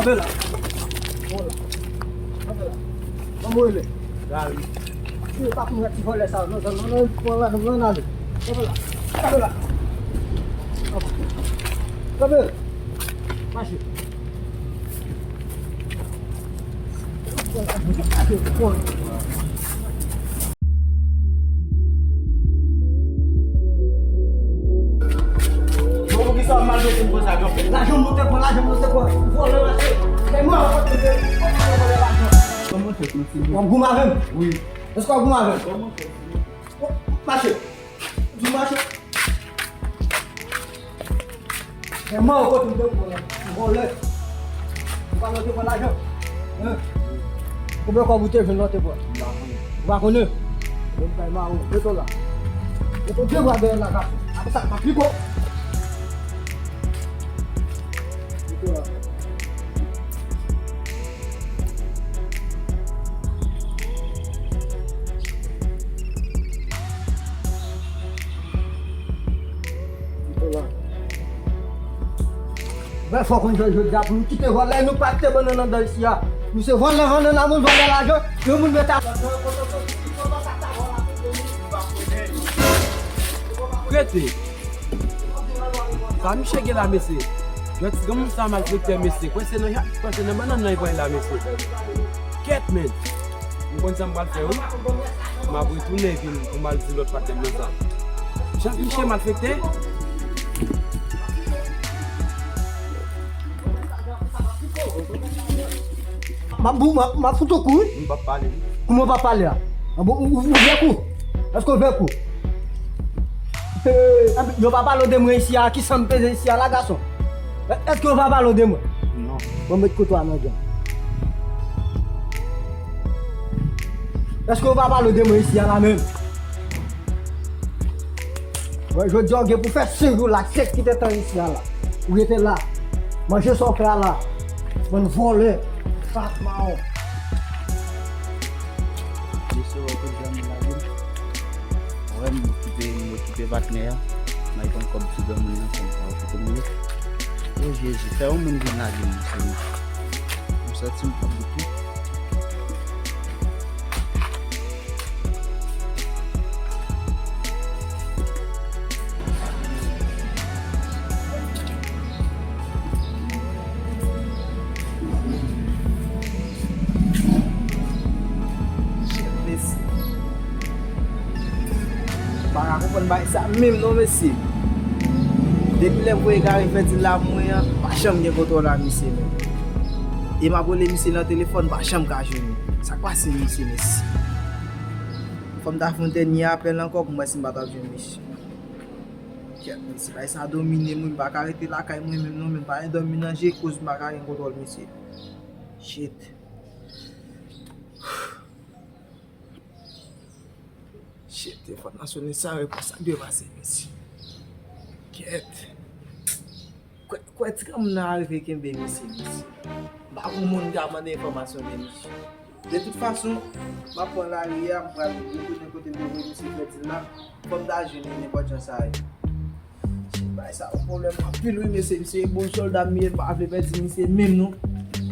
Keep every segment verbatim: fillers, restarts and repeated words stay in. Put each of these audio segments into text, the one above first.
Kanpe la. Kanpe la. Kanpe la. Ban mwen rele. Gari. Yo pa konn ti vòlè sa non, non, non, pran la, non, non, ale. Kanpe la. Kanpe la. Kanpe. Mache. Bon, poukisa w maltrete m konsa, Djòpè? Lajan m nou te pran, lajan m nou te pran. Vòlè mache. Se mwen, kote m te, kote m te vòlè lajan. Kòman w fè, Fransilo? W ap goumen avè m? Wi. Èske w ap goumen avè m? Kòman w fè, Fransilo? Mache. Di mache. Men mwen, kote m te pran la, vòlè. Ou pa nòte pran lajan. Hein? Konbyen kòb ou te jwenn lè w te pran? M pa konnen. Ou pa konnen? Bon, m kay mare w. Mete w la. Mete w de bra dèyè la, gason. Apre sa, m ap piko. Mete w la. Mete w la. Bèl fò konn jwe jodi a pou nou kite vòlè, nou pa kite bannann anndan isi a. Nou se vòlè, vòlè lamoun, vòlè lajan. Yon moun mete a. Rete. Sa misye gen la, mesye? Jwèt ti granmoun sa malfektè, mesye. Kwè se nan, kwè se nan bannann nan li pran la, mesye. Kèt, men. M konn sa m pral fè, wi. M ap retounen vin pou m al di lòt patnè m nan sa. Jan misye malfektè. M ap, m ap, m ap fout ou kou, wi. M p ap pale. Kouman w p ap pale a? Bon, ou, ou, ou vle kou? Èske w vle kou? Yo pa pale w de mwen isi a, ki san m peze isi a la, gason? Èske yo pa pale w de mwen? Non. Bon, met kouto a nan jan. Èske yo pa pale w de mwen isi a la menm? Bon, jodi a w gen pou fè senk jou la, senk ki te tan isi a la. Ou rete la. Manje sa w fè a la. Bann vòlè. Fatra mawon. Mesye, w wè kote zanmi lage m? Wè m okipe, m okipe patnè a. M al pran kòb ti granmoun nan, fè m pa okipe m ye. O Jezi, fè yon moun vin lage m, Senyè. M santi m pran bout wi. Mesye. M pa ka konprann bagay sa menm non, mesye. Depi lè m voye gari fè di la mwen an, pa janm gen kontwòl a misye menm. E m ap rele misye nan telefòn, pa janm ka jwenn li. Sa k pase misye, mesye? Fò m ta fè yon dènye apèl ankò pou m wè si m pa t ap jwenn misye. Kèt, mesye, bagay sa domine m, wi, m pa ka rete lakay mwen menm non, men m pa gen dòmi nan je koz m pa ka gen kontwòl misye. Shit. Shit, telefòn nan sonnen san repons, sa k dwe pase, mesye? Kèt. Kwè, kwè ti granmoun nan arive kenbe misye, mesye. M pa konn moun ka mande enfòmasyon de misye. De tout fason, m ap pran lari a, m pral retounen kote m te voye misye fè di l la. Fò m ta jwenn li nenpòt jan sa ye. Shit, bagay sa yon pwoblèm anpil wi, mesye. Misye bon sòlda m ye, m pa vle pèdi misye menm non.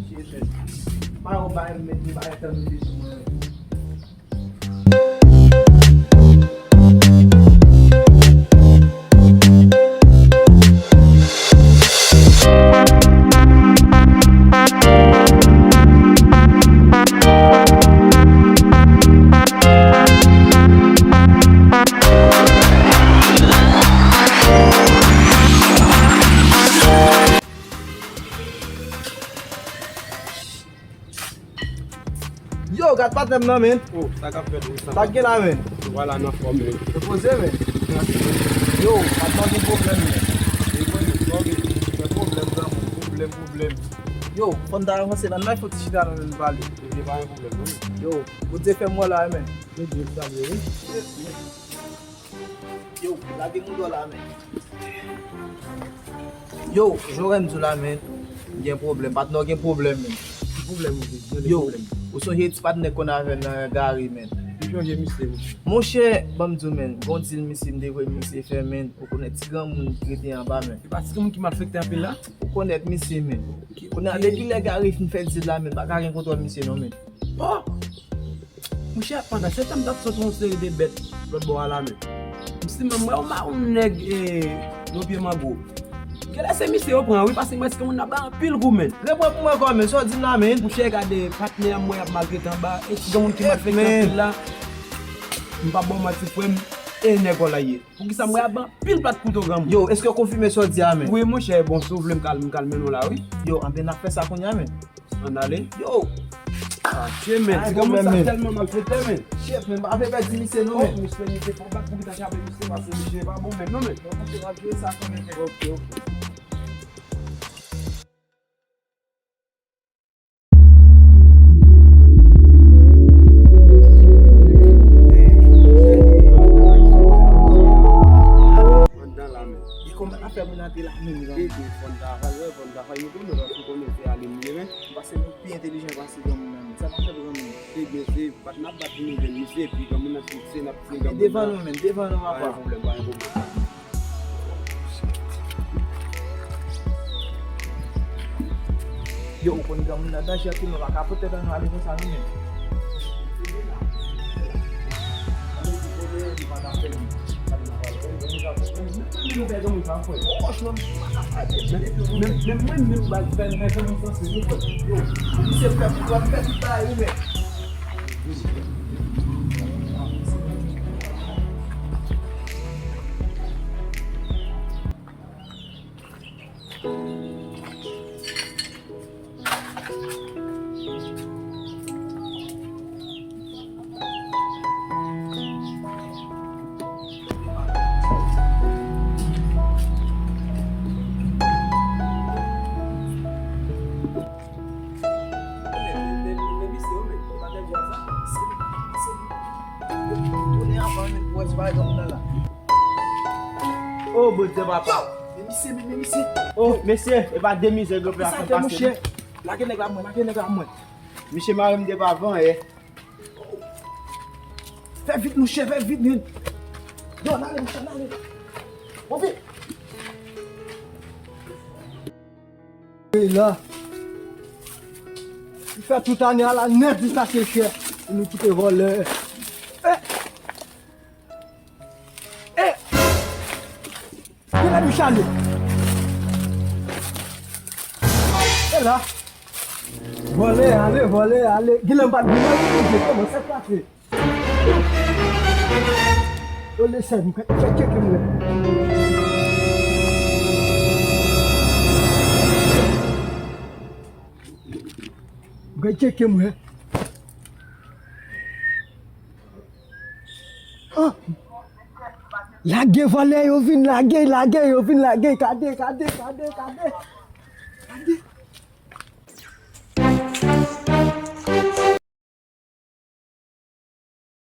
Shit, men. M pa wè bagay m met, m pa gen tan mete sou mwen menm. Yo, gad patnè m nan, men. Oh, sa k ap fèt, wi, sa? Sa k gen la, men? Nou wala nan fòm, men. Repoze, men. Yo, patnè w gen pwoblèm, men. Gen pwoblèm, pwoblèm, pwoblèm. Yo, fò n ta avanse la, n al fè yon ti chita la, nou pale. Ebyen, pa gen pwoblèm, non. Yo, Bondye fè m wè w la, men. Bondye salye, wi. Yo, lage moto la, men. Yo, jan w wè m di w la, men, gen pwoblèm. Patnè w gen pwoblèm, men. Ki pwoblèm ou gen? Gen de pwoblèm. Yo, ou sonje ti patnè k konn avè n nan gari, men. M sonje misye, wi. Monchè, ban m di w, men, gon dil misye m te voye misye fè, men. Ou konnen ti granmoun ki rete anba, men. Se pa ti granmoun ki malfektè anpil la? Ou Konèt misye, men. Kounye a, depi lè Gary fin fè etid la, men, pa ka gen kontwòl misye, non, men. Oh! Monchè, pandan se tan m t ap sot yon seri de bèt lòt bò a la, men. M si m wè yon mawon nèg, eh, yon pye mango. Genlè se misye yo pran, wi, paske m wè se moun nan bay anpil gou, men. Reprann pou mwen ankò, men, sa w di m la, men. Monchè, gade, patnè a m wè y ap maltrete anba, e si gen moun ki malfektè anpil la, m p ap ba w manti, frè m, e nèg w la ye. Poukisa m wè ap ban pil plat kouto granmoun? Yo, èske w konfime sa w di a, men? Wi, monchè, bon, si w vle, m ka al, m ka al mennen w la, wi. Yo, anben, n ap fè sa kounye a, men. Ann ale. Yo! Adje, men, ti granmoun sa tèlman malfektè, men. Shit, men, pa fè pèdi misye, non, men. Oh, misye, misye, fò bat pou ki ta chape misye, paske misye pa bon, men, non, men. Bon, monchè, n ap jere sa kanmenm, men. Ok, ok. Anndan la menm. Li kòmanse ap fè moun antre la menm, jan. Ebyen, fò n ta fè, fò n ta fè, nou konnen, paske konnen se ale m ye, men. Paske nou pi entelijan pase granmoun nan, men. Sa n ap fè pou granmoun nan? Ebyen, se bat n ap bat pou nou jwenn misye, epi granmoun nan se, se n ap, se granmoun nan. Devan nou, men, devan nou, papa. Pa gen pwoblèm, pa gen pwoblèm. Yo, ou konn granmoun nan danje anpil, nou pa ka pote dan nou ale konsa, non, men. Men, men, men, men, men, Oh, Bondye, papa. Men misye, men, men misye. Oh, mesye, e pa de mizè granpè a fè pase. Lage nèg la mwen, lage nèg la mwen. Misye mare m de pa avan, eh. Fè vit, mouche, fè vit, men. Yo, n ale, mouche, n ale. Bon, vit. E la. Li fè tout ane a la nèt li chache chè. E nou kite vòlè. Eh! Eh! Genlè nou chale. E la. Vòlè, ale, vòlè, ale. Genlè m pa t vin nan li, kòman sa t pase? Yo, lese m, fè, fè tcheke m wè. Fè tcheke m wè. Ah! Lage vòlè yo vin lage, lage yo vin lage, gade, gade, gade, gade.